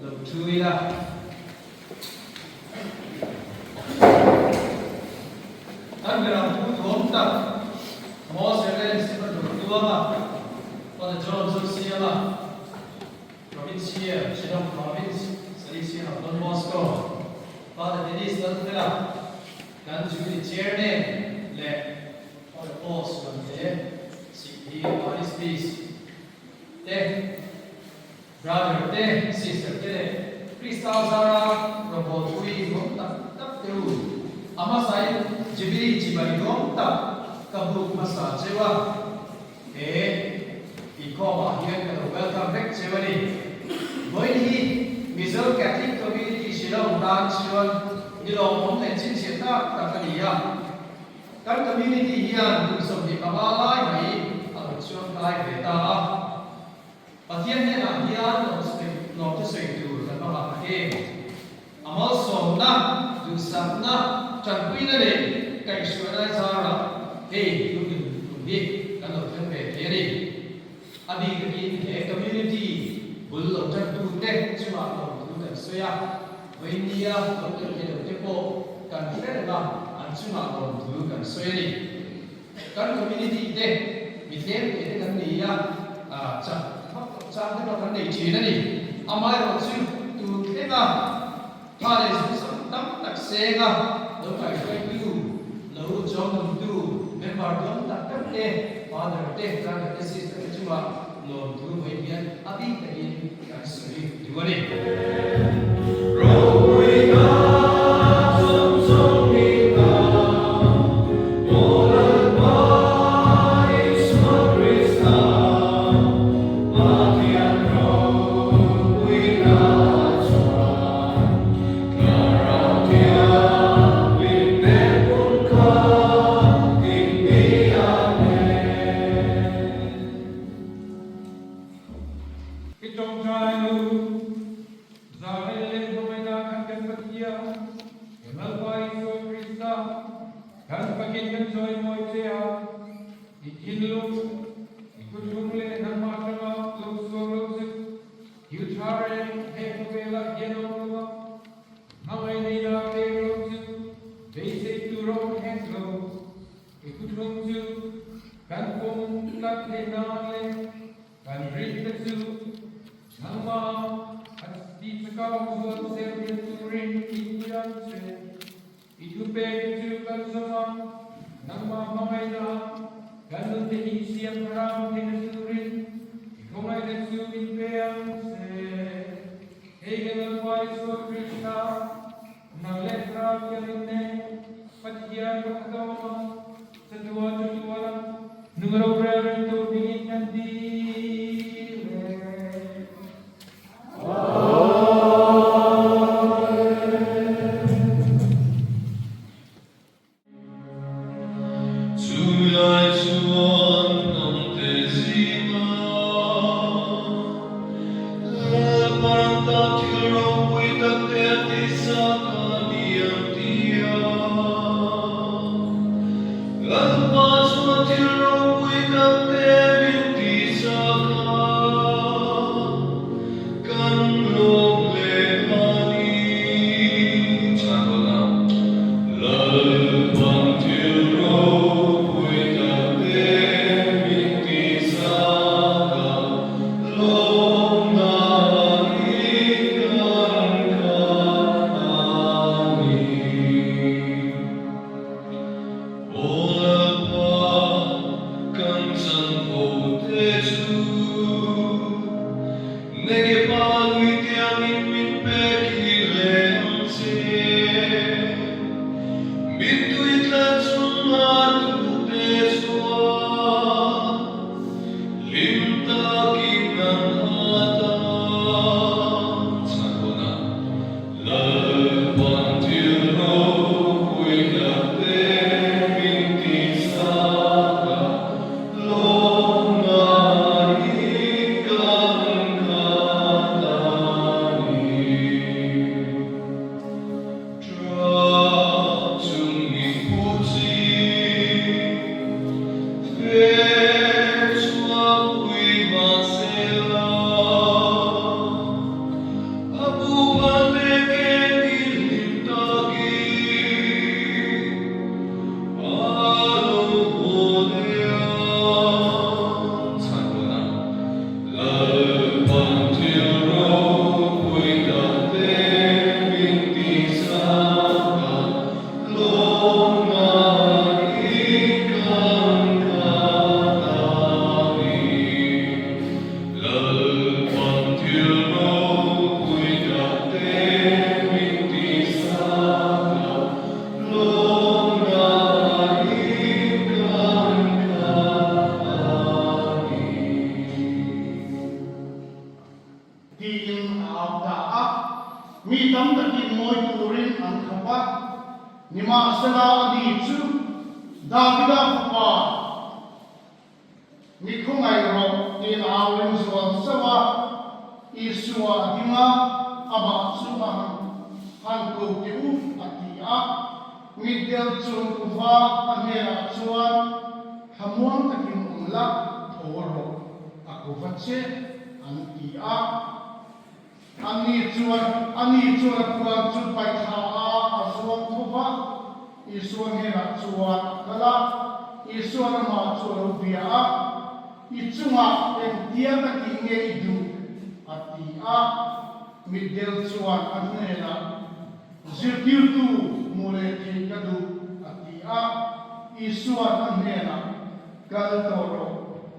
Lo thu ila. Kan berang thu duhawm tak Mose Ren Stephen Rotluanga, Father John Zosiama, Provincia, Shillong Province, Salesian of Don Bosco, Father Dennis Lalfela, kan Jubilee Chairman leh Father Paul Suante, Sikhi Parish Priest te, Brother te, Sister te leh Krista zara rawngbawlpui nuam tak tak te u, a hmasain Jubilee chibai nuam tak ka buk hmasa cheu a. He inkhawmah hian ka lo welcome vek cheu a ni. Vawiin hi Mizo Catholic Community Shillong tan chuan ni lawmawm leh chhinchhiah tak tak a ni a. Kan community hian kum 25 lai mai a lo chuang kai ve ta a. Pathian hnenah hian lawmthu sawi tur kan hmangah ta em? A malsawmna, duhsakna, tanpuina leh kaihhruaina zarah hei lungin tum hi kan lo thleng ve thei a ni. A bik takin he community bul lo tantute chungah lawmthu kan sawi a, vawinia lo tel thei lote pawh kan hre reng a, an chungah lawmthu kan sawi a ni. Kan community te mi tlem te te kan nei a, chak vak loh chang te pawh kan nei thin a ni. Amaherawhchu tun thlenga tha leh zungzam tam tak senga lo kaihruaitu, lo chawngnuntu member dawng tak tak te, father te, brother te, sister te chungah lawmthu vawi hian a bik takin kan sawi duh a ni. I tawngtai nu, Zahel leh hmangaihna khan kan Pathian, kan Lalpa Isua Krista, kan fakin kan chawimawi che a, i thinlung, i kuthlung leh nangmah atanga lo suak lo chu thil tha reng he khawvelah hian a awm lo a, hmangaih neina pek lo chu beisei tur a awm hek lo. I kuthlung chu kan pum tlat theih nan leh kan rinte chu nangmah a ti chakau zual zel thei turin i pui ang che. I thupek chu kan zawm a, nangmah hmangaihna kan nunte hi siam haram theihna turin i khawngaihna chu min pe ang che. Hei kan Lalpa Isua Krista, nang leh Thlarau Thianghlim nen Pathian pakhat a awm a, chatuan chatuan nung rorel rengtu hmingin kan dil e. Chulai chuan hnamte zinga Lalparan tan thil ropui takte a tihsak a ni ang ti a. Lalpa chuan thil ropui takte min tihsak a, kan lawm leh a ni. Chhan rawh Lalpan thil ropui takte min tihsak a, lawmna in kan khat a ni. Aw Lalpa, kan chanvo te chu Negepa lui tiangin min pek hi leh ang che. Mittui tla chunga tute chuan hlim takin an at a. Chhan huna Lalpan thil ropui takte min tihsak a. Ve chhuakpui mahsela, a buhpate ke tihlim takin a lo haw leh a. Chhanpawna Lalpan thil ropui dahte min tihsak a, Tiin a au ta a. Mi tam takin ngawi turin an khap a. Nimahsela ani chu Davida fapa mi khawngaih rawh tiin a au ring zual sauh a. Isua a ding a, amah chu a han ko teh u a ti a. Mitdel chung kuva a hnenah chuan thlamuang takin awm la, tho rawh a kuva che an ti a. Ani chuan, Ani chuan a puan chu paihthla a a zuang tho va, Isua hnenah chuan a kal a, Isua'n amah chu a lo bia a, I chungah engtia ka tih nge i duh? a ti a. Mitdel chuan a hnenah, Zirtirtu hmuh leh theih ka duh, a ti a. Isua'n a hnenah, Kal tawh rawh,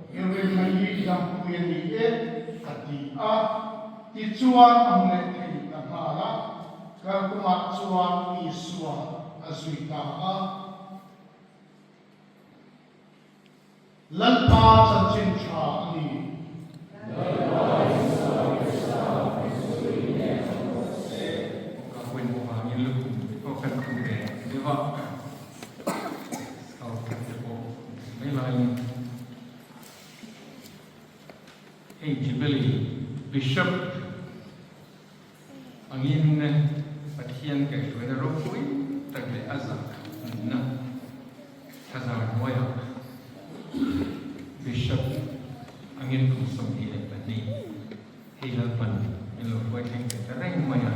i rinna hi i dampui a ni e, a ti a. Tichuan a hmu leh thei ta nghal a, kalkawngah chuan Isua a zui ta a. Lalpa chanchin tha a ni. Lalpa Isua Krista Mizui nge awm rawh se. Ka pawimawh vangin lukhum te pawh kan khum ve deuh a. Scout khat te pawh mai laiin hei Jubilee Bishop angin Pathian kaihhruaina ropui tak leh a zah nunna thlazar hnuaiah Bishop angin kum 22 hei Lalpan min lo hruai thleng ve ta reng mai a.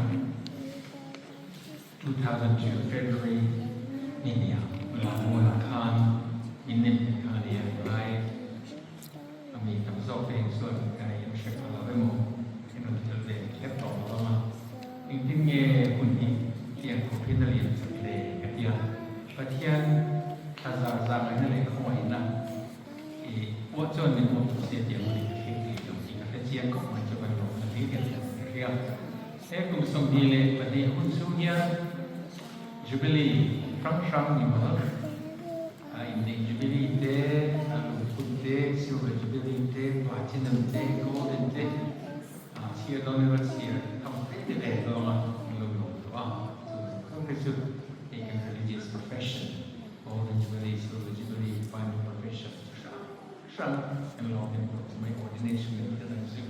2002 February ni hnih ah Lammualah khan min nem hnih kha a ni a, tunlai a mi tam zawk te hi chuan ka in hre pha lo emaw in rawn tel ve kher tawh lo ang a, engtin nge hun hi tiang khawp hian a lian chak le ka ti a, Pathian thla zar zar ngaihna leh khawngaihna i pawh chuan min awm tu se tiang hun hi ka thleng thei lo tih ka hre chiang khawp mai chu kan lawmna hle hian ka hria. He kum 22 hun chhung hian Jubilee hrang hrang ni mawlh a inneih Jubilee te, a lungphun te, Silver Jubilee te, Platinum te, Golden te a chhiar dawn emaw chhiar tham te te ve zawng a an lo lawm tawh a. Chu zawng te chu hei kan religious profession Golden Jubilee, Silver Jubilee, Final Profession chu hrang hrang kan lawm em tawh chu mai ordination leh thil dang chu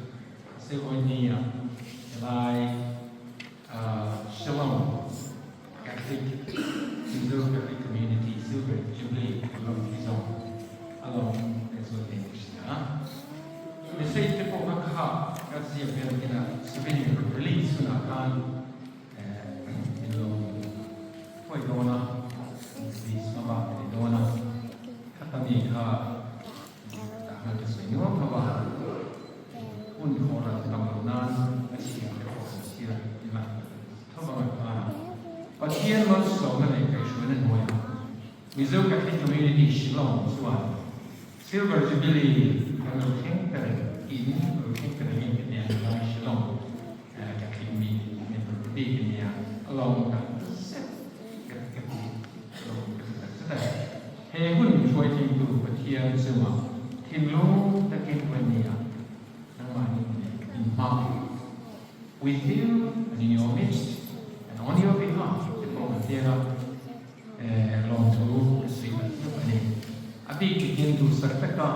Sevawinia helai Shillong Catholic Mizo Catholic Community Silver Jubilee lawm hi zawng a lawm leh zual hle ka hria a. Message te pawh kha kha ka ziak vel kinah souvenir release hunah khan min lo hruai dawn a, release hma bak a ni dawn a, khata mi kha Tah khan ka sawi nuam lo a, hun haw ral tam loh nan a chhiar te pawh kan chhiar ila tho vang a khan a. Pathian malsawmna leh kaihhruaina hnuaiah Mizo Catholic Community Shillong chuan Silver Jubilee kan lo thleng ta reng in lo thleng ta reng in ka nia helai Shillong Catholic mi member te bik a nia a lawm tak zet ka ti ka lawm ka ti tak zet a ni. He hun hruaithingtu Pathian chungah thinlung takin huan ni a, nangmahni leh inhma with you and in your midst and on your behalf te pawh kan tiang a, lawmthu ka sawi tak zet a ni. A bik takin duhsak taka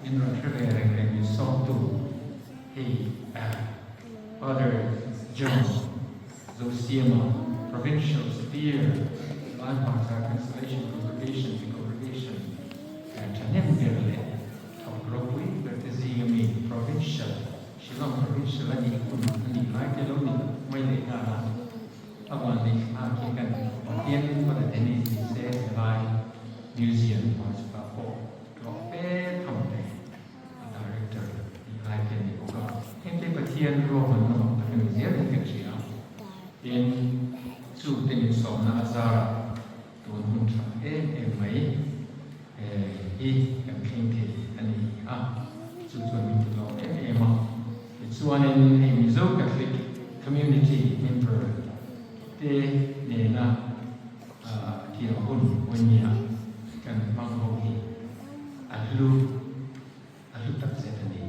min rawn hre ve reng reng min sawmtu hei Father John Zosiama Provincial Superior Lai Hmarcha Consolation Congregation te Congregation. thahnem ber leh thawk ropui ber te zinga mi Provincial, Shillong Provincial a nih hun a nih lai te lo ni mai leh nghal a, a van leh thlak hi kan Pathian Father Dennis ni se helai Museum Hmachhawkah pawh tlawh fe tham leh a Director nih lai te a ni bawk a, hengte Pathian ruahmanna mak tak a ni zel in kan hria a, tin chu te min sawmna a zarah tun hun tha em em mai hi kan thleng thei a ni a, chu chuan min ti lawm em em a, tichuanin hei Mizo Catholic Community member te nena tiang hun pawimawh kan hmang ho hi a hlu a hlu tak zet a ni.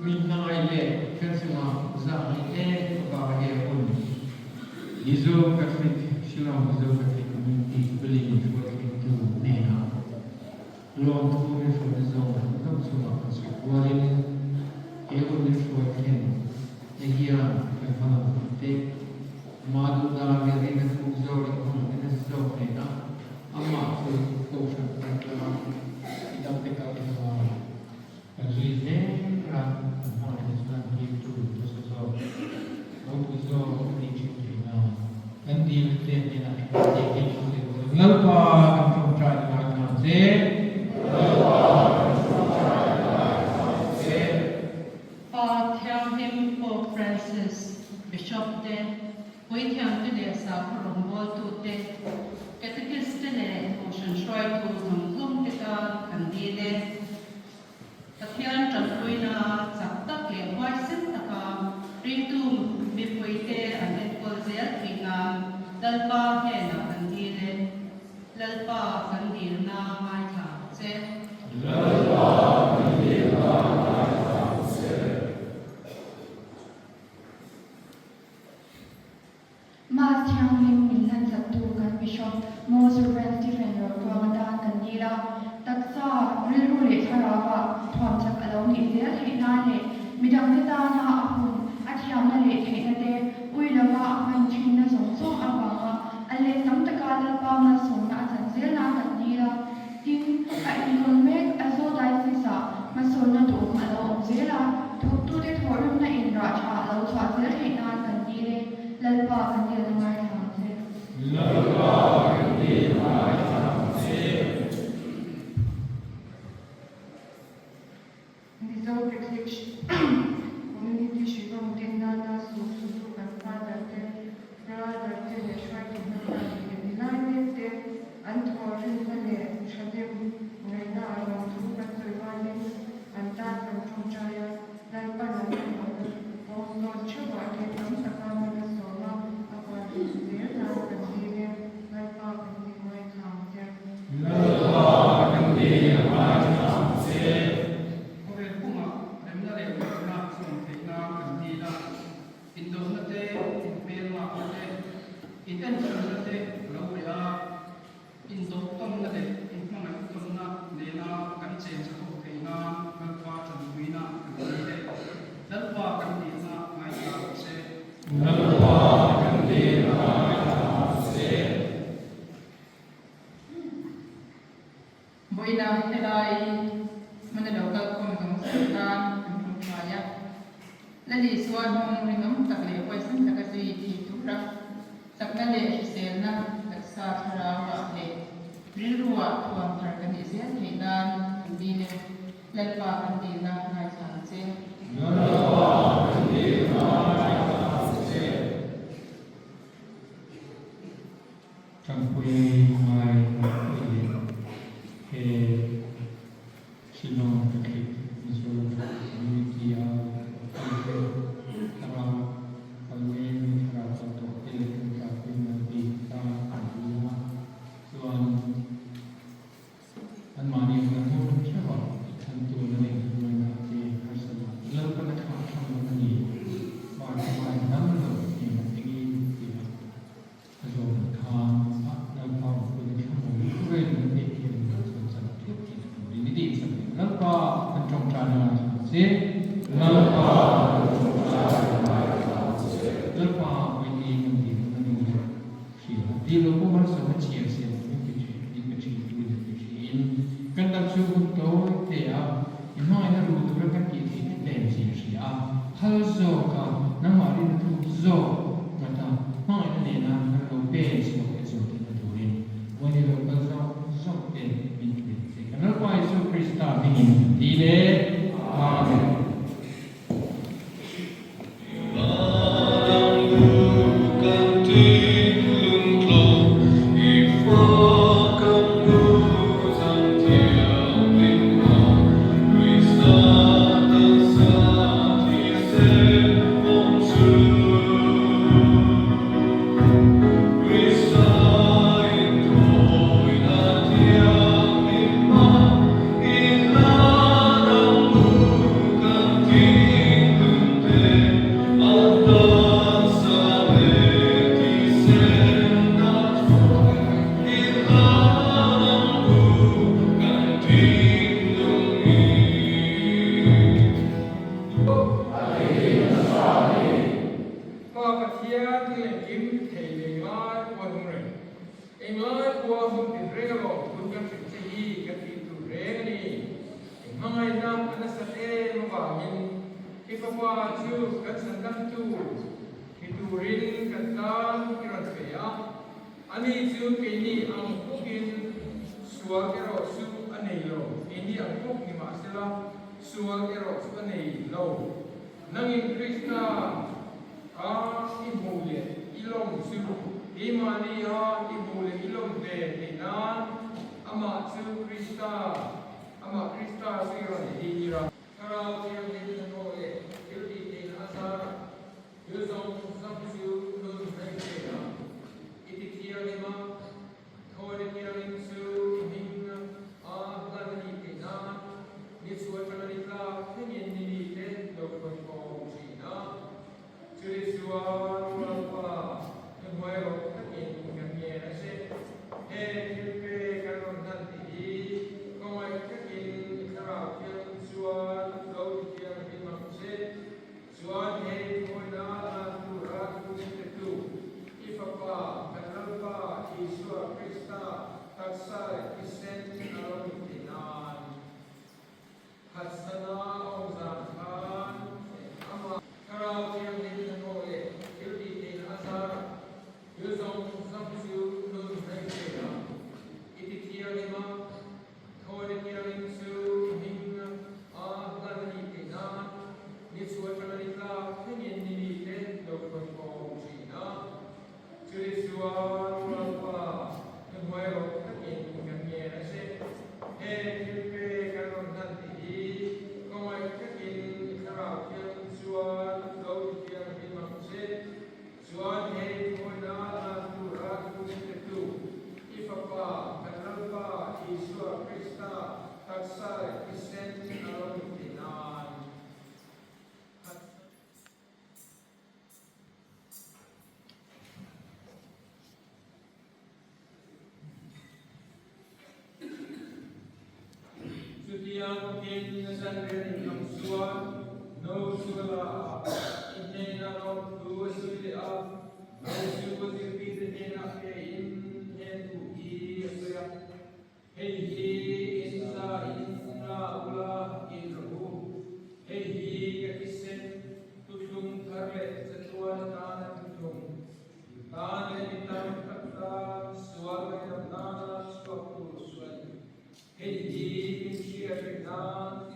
Min hmangaih leh kan chungah zahngei em avanga he hun Mizo Catholic Shillong Mizo Catholic Community Jubilee min hruai thlengtu hnenah lawmthu min hruaina zawng zawng chungah kan sawi kualin he hun min hruai thlen na hian kan hmalam hun te ama duhdan leh rinna thuk zawk leh hmangaihna nasa zawk nena amah chu Kohhran kaltlanga midangte kal emaw Kan zui zel a, kan hmangaihna chuan tirtu nasa zawk, ropui zawk a nih thin thei na. Kan dilna te hnenah engtin nge kan hmu leh dawn? Lalpa kan tawngtai ngai ta che. Lalpa kan tawngtai ngai ta che. Pa Thianghlim Pope Francis, Bishop te, Puithiamte leh sakhaw rawngbawltute, Catechist te leh Kohhran hruaitu zawng zawngte tan kan dil e. Pathian tanpuina chak tak leh huaisen taka ringtu Mipuite an enkawl zel theih nan Lalpa hnenah kan dil e. Lalpa kan dilna ngaithla ang che. Lalpa kan dilna ngaithla ang che. Mass thianghlim min hlansak tu kan Bishop Most Rev Stephen Rotuang atan kan dil a, taksa, rilru leh thlarauah thuamchak a lo nih zel theih nan leh midangte tana a hun, a thiamna leh theihna te ui lova a hman thinna zawng zawng avanga a let tam taka Lalpa malsawmna a chan zel nan kan dil a, tin, a inkawl mek Aizawl Diocese-ah hmasawnna duhawm a lo awm zel a, thawktute thawhrimna in rah tha a lo chhuah zel theih nan kan dil e, Lalpa kan dilna ngaithla ang che. Lalpa kan dilna ngaithla ang che. Mizo Catholic Community Shillong din nana su sutu kan father te, brother te leh hruaitu hna hna tih leh nilai mek te an thawhrimna leh thahnem ngaihna ah lawmthu kan sawi rualin an tan kan tawngtai a, Lalpan an mamawhna kawng zawn theuh ah leh tam taka min a sawm a, a huan zel nan kan dil e, Lalpa kan dil ngaithla ang che. Lalpa kan dil ngaithla ang che. Khawvel pumah remna leh muanna zawm theih nan kan dil a, indawhna te, inhmelmakna te, inenhranna te a lo reh a, indawhtawnna leh inhmangaihtawnna nena kan chenza ho theih nan Lalpa tanpuina kan dil e. Lalpa kan dilna ngaithla ang che. Lalpa kan dilna ngaithla ang che. Vawiina helai hmana lo kal khawm zawng zawng tan kan tum thai a. Lali Isua hnung rinawm tak leh huaisen taka zui thei tura chakna leh hriselna taksa thlarauah leh rilruah thuam thar kan nih zel theih nan kan dil e. Lalpa kan dilna ngaithla ang che. Lalpa kan dilna ngaithla ang che. Ṭangpui ngai pui leh he Shillong Catholic Mizo Community a thawktu te thlarau kal mek leh thlarau kal tawh te kan ṭangpui ngai bik tan an ni a, chuan Anmahni ang kan hmuh theuh a, i thlan tur na leh hruaina te harsatna Lalpan a thlah thlang lo a ni. Barthama in dam lo hnen a engin ti a, a zawm ang khan a Lalpa awmpuina thlang lo hi khawvel in an neih hian min chuan chan theuh tih a turin i tih chak leh Lalpa kan tawngtai na ngaithla ang che. Lalpa kan tawngtai na ngaithla ang che. Lalpa vawiin kan dil a ni leh. Hria ti lo pawh harsatna chhiar siam min pe thin, min pe thin tu leh pe thin. Kan dam chu hun tawi te a, i hmangaihna ru tura kan tih theih te tlem zia hria a, phal zawk a, nangmah rinna thuk zawk ngata hmangaihna nena kan lo pen chhuak leh zual theihna turin Vawiin lo kal zawk zawk te min pui ang che. Kan Lalpa Isu Krista hmingin kan dil e. Amen. Pa Pathian thil engkim thei leh englai pawh a nung reng. Englai pawh a hun tin reng alawm tun kan hrilh che hi kan tih tur reng a ni. I hmangaihna a nasat em avangin i fapa chu kan chhandamtu ni turin kan tan i rawn pe a. Ani chu keini ang bawkin sual erawh chu a nei lo, keini ang bawk ni mahsela sual erawh chu a nei lo. Nangin Krista a i hmuh leh i lawm chu keimahni a i hmuh leh i lawm ve theih nan amah chu Krista, amah Krista chu i rawn entir a. Thlarau Thianghlim hnathawh leh thil tih theihna a zarah thil zawng Chuan Lalpa thuhnuai rawh takin kan ngen a che. He thil pe kan rawn hlan tih hi khawngaih takin i thlarau thianghlim chuan lo ti thianghlim ang che. Chuan hei thawina hlan tura thu min petu i Fapa kan Lalpa Isua Krista taksa leh thisen a lo ni theih nan. Chutiang bawkin a zanriah in lang chuan no chu ka la a, i hnenah lawmthu a sawi leh a, no chu ka zirtirte hnenah pe in hnen thu hi a sawi a. Hei hi in za in la ula in rawh u. Hei hi ka thisen thuthlung thar leh chatuan atana thuthlung, tan leh mi tam tak tan sual ngaihdam nana chhuak tur chu a ni. Hei hi min hriat reng nan.